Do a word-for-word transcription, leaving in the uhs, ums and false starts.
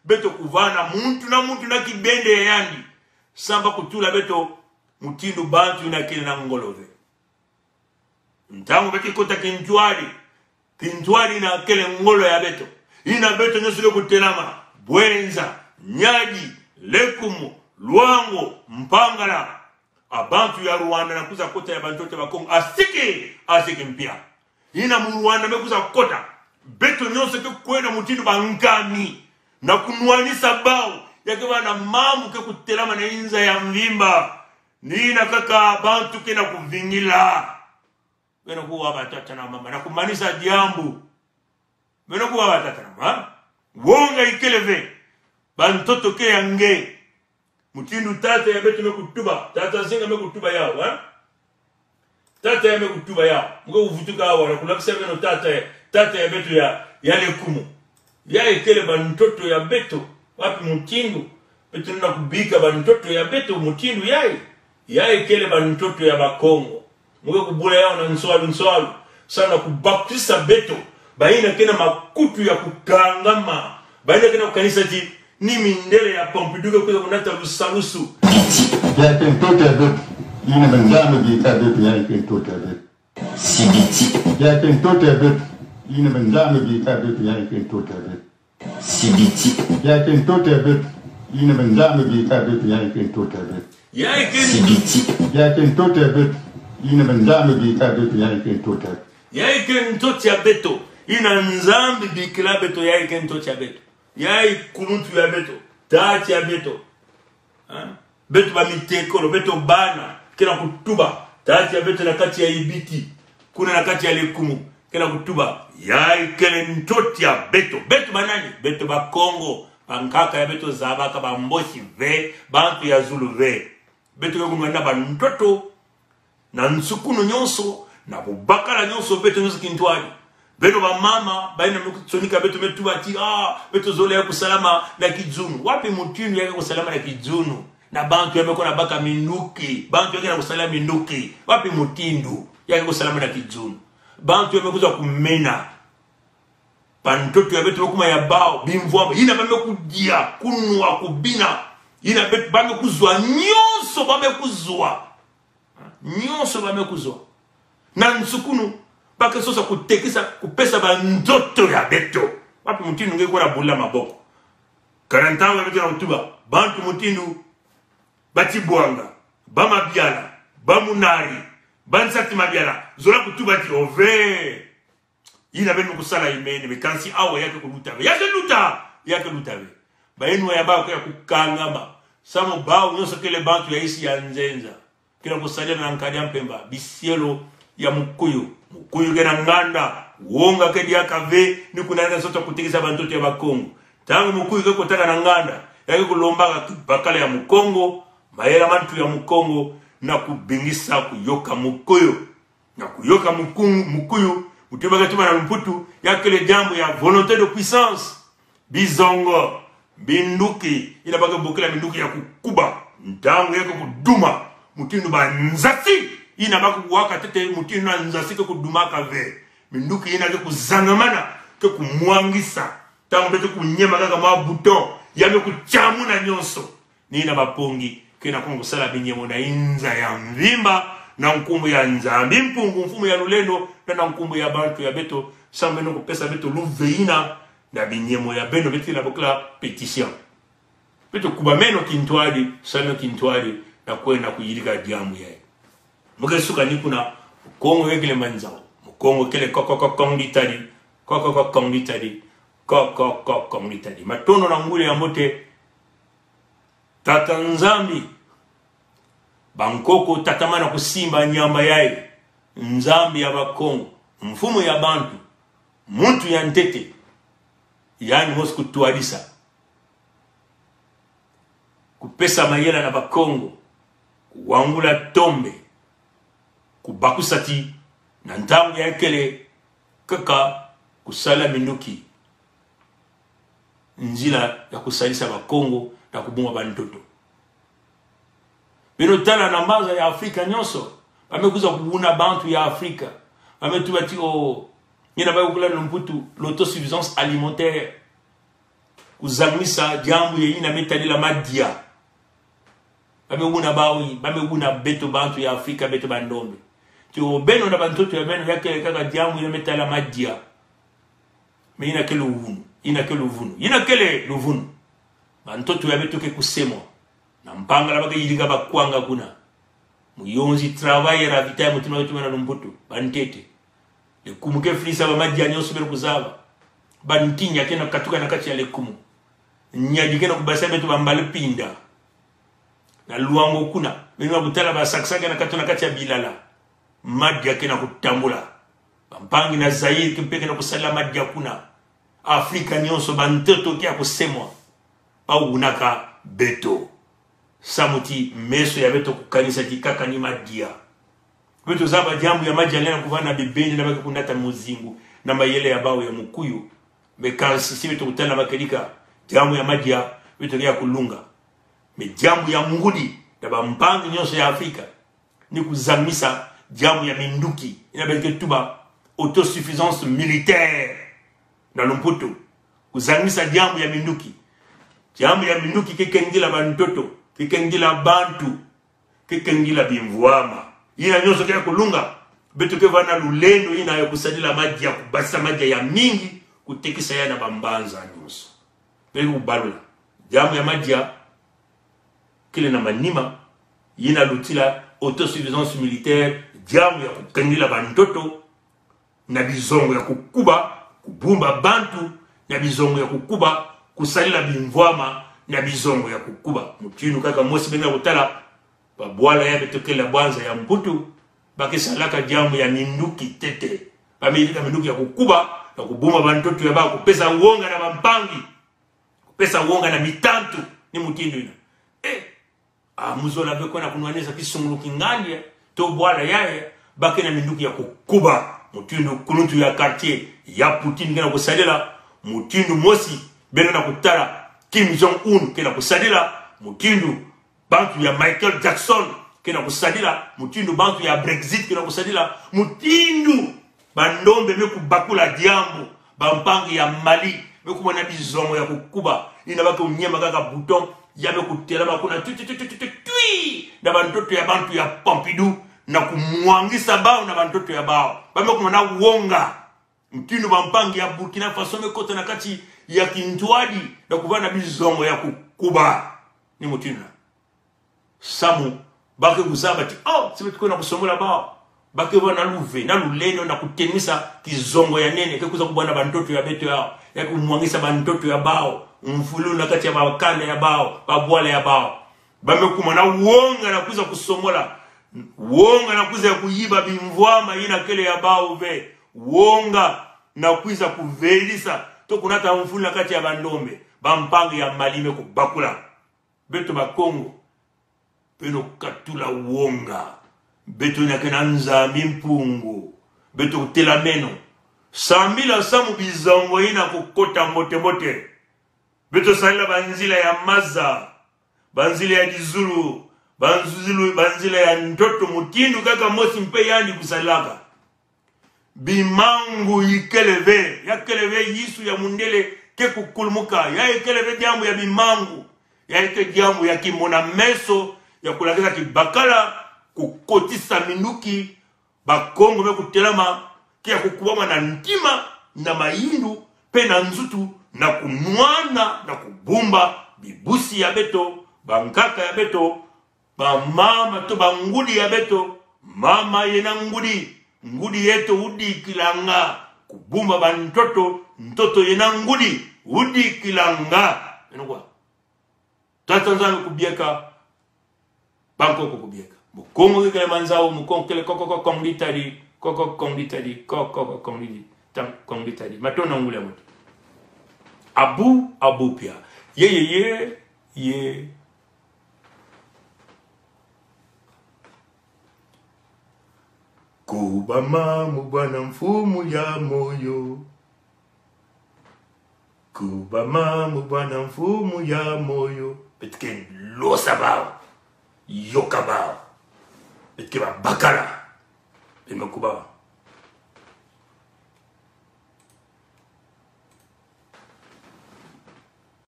Beto kuvana muntu na muntu na kibende ya yandi. Samu kutula beto mutindu bantu yina kele na ngolo ve. Ntangu beto kota kintwari, kintwari yina kele ngolo ya beto. Yina beto nyonso lwe kutelama, Bouenza, Niari, Lékoumou, Loango, Mpangala. Abantu ya Rwanda na kwiza kota ya bantoto ya Bakongo. Asiki, asiki mpia. Yina mu Rwanda me kwiza kota. Beto nyonso ke kwenda mutindu bankami. Na kunwanisa bawu. Ya ke bana mambu ke kutelama na yinza ya mvimba. Ni yina kaka bantu ke na kuvingila. Beno kuwa batata na mama. Na kumanisa diambu. Beno kuwa batata na mama. Wonga ikele ve. Bantoto ke ya nge. Mutindu tata ya beto me kutuba. Tata Nzinga me kutuba yawu, ha? Tata ya me kutuba yawu. Mu ke kuvutuka awa, na kulakisa beno tata ya, tata ya beto ya, ya Lékoumou. Ya ikele bantoto ya beto. Wapi mutindu? Beto na kubika bantoto ya beto mutindu yayi. Ya ikele bantoto ya Bakongo. Mu ke kubula yawu na nswalu, nswalu. Samu na kubakisa beto. Bayina ke na makutu ya kukangama. Bayina ke na kukanisa ti ni mindele ya Pompidou ke kwiza kunata lusalusu. Ya ke ntoto ya beto. Yina banzambi bika beto, ya ke ntoto ya beto. Sibiti. Ya ke ntoto ya beto. Yina banzambi bika beto, ya ke ntoto ya beto. Sibiti. Ya ke ntoto ya beto. Yina banzambi bika beto, ya ke ntoto ya beto. Ya ke Sibiti. Ya ke ntoto ya beto. Yina banzambi bika beto, ya ke ntoto ya beto. Ya ke ntoto ya beto. Yina Nzambi bikila beto, ya ke ntoto ya beto. Ya ikuluntu ya beto. Tata ya beto. Ha? Beto bamitekolo, beto bana, ke na kutuba. Tata ya beto na kati ya Sibiti. Kuna na kati ya Lékoumou, ke na kutuba. Ya ikele ntoto ya beto. Beto banani? Beto Bakongo. Bankaka ya beto zabaka, Bamboshi ve, bantu ya zulu ve. Beto ke kunwana bantoto. Na nsukunu nyonso, na bubakala nyonso, beto nyonso kintwari. Beno bamama, bayina me kusonika beto me tuba ti, ah, beto zolele kusalama na kizunu. Wapi mutindu ya ke kusalama na kizunu? Na bantu ya me kona baka minduki, bantu ya ke na kusala minduki. Wapi mutindu ya ke kusalama na kizunu? Bantu ya me kwiza kumena. Bantoto ya beto me kuma ya bawu, bimvwama. Yina ba me kudia, kunwa, kubina. Yina beto ba me kuzwa, nyonso ba me kuzwa. Nyonso ba me kuzwa. Na nsukunu, ba ke sosa kutekisa, kupesa bantoto ya beto. Wapi mutindu nge kona bula maboko? Kana ntangu ya beto na kutuba, bantu mutindu, ba Tchibouanga, ba Mabiala, ba Munari, ba Nsati Mabiala, zola kutuba ti ove. Yina beno kusala imene, mais kansi awa ya ke kuluta ve. Ya ke luta, ya ke luta ve. Bayinwa ya bawu ke ya kukangama. Samu bawu nyonso kele bantu ya isi ya nzenza. Ke na kusadila na nkadi ya mpemba, bisielo ya mukuyu. Mukuyu ke na nganda, wonga ke diaka ve, ni kuna ya ke sosa kutekisa bantoto ya Bakongo. Ntangu mukuyu ke kotaka na nganda, ya ke kulombaka kibakala ya Mukongo, mayela ma ntu ya Mukongo, na kubingisa kuyoka mukuyu. Na kuyoka muku-, mukuyu, mutindu ba ke tuba na lumputu, ya kele diambu ya volonté de puissance. Bizongo, minduki, yina ba ke bokila minduki ya kukuba. Ntangu ya ke kuduma, mutindu ba nzasi, yina ba ke kuwaka ntete mutindu na nzasi ke kudumaka ve. Minduki yina ke kuzangamana, ke kumwangisa. Ntangu beto kunyema kaka mwa bouton, ya me kutiamuna nyonso. Ni yina bampangi, ke na kwiza kusala binyemo na yinza ya mvimba, na nkumbu ya Nzambi Mpungu, mfumu ya lulendo, na na nkumbu ya bantu ya beto, samu beno kupesa beto luve yina, na binyemo ya beno beto ke na bokila pétition. Beto kubameno kintwadi, salu kintwadi, na kwenda kuyidika diambu yayi. Mu ke suka ni kuna, Mukongo ke kele manzau, Mukongo kele ko ko ko kong ditadi, ko ko ko kong ditadi, ko ko ko kong ditadi. Matondo na nguli ya mbote, Tata Nzambi, bankoko tatamana kusimba nyamba yayi, Nzambi ya Bakongo, mfumu ya bantu, muntu ya ntete, yandi mosi kutwadisa, kupesa mayela na Bakongo, kuwangula tombe, kubakusa ti, na ntangu ya kele, kaka kusala minduki, nzila ya kusalisa Bakongo na kubumba bantoto. Beno tala na mbanza ya Afrika nyonso, ba me kwiza kuwuna bantu ya Afrika. Ba me tuba ti o, yina ba bokila na lumputu, l'autosuffisance alimentaire. Kuzangmisa diambu ye yina me tadila madia. Ba me wuna bawu, ba me wuna beto bantu ya Afrika, beto bandombe. Ti o beno na bantoto ya beno, ya kele kaka diambu yina me tadila madia. Mais yina kele luvunu, yina kele luvunu, yina kele luvunu. Bantoto ya beto ke kusemwa. Na mpangala ba ke yirika bakwanga kuna. Muyonzi, travail, ravitaillement, mutindu mwa beto bena lumputu, bantete. Lekumu ke filisa ba madia nyonso beno kuzaba. Bantinya ke na katuka na kati ya lekumu. Nyadi ke na kubasa beto bambala pinda. Na Luango kuna, beno na kutala ba sac-sac ke na katuka na kati ya bilala. Madia ke na kutambula. Bampangi na Zaïre ke mpe ke na kusadila madia kuna. Afrika nyonso bantoto ke ya kusemwa. Ba wunaka beto. Samu ti meso ya beto kukanisa ti kaka ni madia. Beto zaba diambu ya madia ngana kuvana bibeni na ba ke kunata muzingu na mayele ya bawu ya mukuyu. Mais kansi, si beto kutala makedika, diambu ya madia, beto ke ya kulunga. Mais diambu ya ngudi, na bampangi nyonso ya Afrika, ni kuzangmisa diambu ya minduki, yina beto ke tuba autosuffisance militaire na lumputu. Kuzangmisa diambu ya minduki. Diambu ya minduki ke kengila bantoto, ke kengila bantu, ke kengila bimvwama. Yina nyonso ke ya kulunga, beto ke vana lulendo yina ya kusadila madia, kubasa madia ya mingi, kutekisa ya na bambanza nyonso. Beto kubalula. Diambu ya madia, kele na manima, yina lutila autosuffisance militaire, diambu ya kukengila bantoto na bizongo ya kukuba, kubumba bantu na bizongo ya kukuba, kusadila bimvwama na bizongo ya kukuba. Mutindu kaka mosi beno na kutala, babwala ya beto kele bwanza ya Mputu, ba ke salaka diambu ya minduki ntete. Ba me yirika minduki ya kukuba, na kubumba bantoto ya bawu, kupesa wonga na bampangi, kupesa wonga na mitantu, ni mutindu yina. Eh, ah, muzola ve kwena kunwanisa kisungulu ki ngani ya, to bwala yayi, ba ke na minduki ya kukuba. Mutindu kuluntu ya quartier ya Poutine ke na kusadila, mutindu mosi beno na kutala Kim Jong-un ke na kusadila, mutindu bantu ya Michael Jackson ke na kusadila, mutindu bantu ya Brexit ke na kusadila, mutindu bandombe me kubakula diambu, bampangi ya Mali, me kumona bizongo ya kukuba, yina ba ke unyema kaka bouton, ya me kutelama kuna tui, tui, tui, na bantoto ya bantu ya Pompidou, na kumwangisa bawu na bantoto ya bawu. Ba me kumona wonga. Mutindu bampangi ya Burkina Faso me kota na kati ya kintwadi, na kuvana bizongo ya kukuba. Ni mutindu yina. Samu, ba ke kuzaba ti, oh, si beto ke na kusomola bawu, ba ke vana luve, na lulendo, na kutenisa kizongo ya nene, ke kwiza kubwana bantoto ya beto yawu, ya kumwangisa bantoto ya bawu, mfulu na kati ya bakanda ya bawu, babwala ya bawu. Ba me kumona wonga na kwiza kusomola, wonga na kwiza ya kuyiba bimvwama yina kele ya bawu ve, wonga na kwiza kuvelisa, to kunata mfulu na kati ya bandombe, bampangi ya Mali me kubakula. Beto Bakongo, beno katula wonga. Beto yina ke na Nzambi Mpungu. Beto telameno. Sambila samu bizongo yina kukota mbote-mbote. Beto sadila banzila ya maza, banzila ya kizulu, banzulu, banzila ya ntoto, mutindu kaka mosi mpe yandi kusadilaka. Bimangu yikele ve, yakele ve yisu ya mundele ke kukulumuka, ya yikele ve diambu ya bimangu, ya yikele diambu ya kimona-meso, ya kulakisa kibakala, kukotisa minduki, Bakongo me kutelama, ke ya kukubama na ntima, na mayindu, mpe na nzutu, na kunwana, na kubumba bibusi ya beto, bankaka ya beto, bamama to bangudi ya beto. Mama yena ngudi, ngudi yeto wudikilanga, kubumba bantoto, ntoto yena ngudi, wudikilanga. Eno kwa. Tata Nzambi kubieka, Bankoko kubieka. Mukongo kikele manzau, Mukongo kele koko koko kongdi tadi, koko koko kongdi tadi, koko koko kongdi tadi, tang kongdi tadi. Matondo nguli ya moto. Abu, abu pia. Ye, ye, ye, ye. Kubama mu bwana mfumu ya moyo. Kubama mu bwana mfumu ya moyo. Beto ke losa bawu. Yoka bawu. Beto ke babakala. Beno kuba.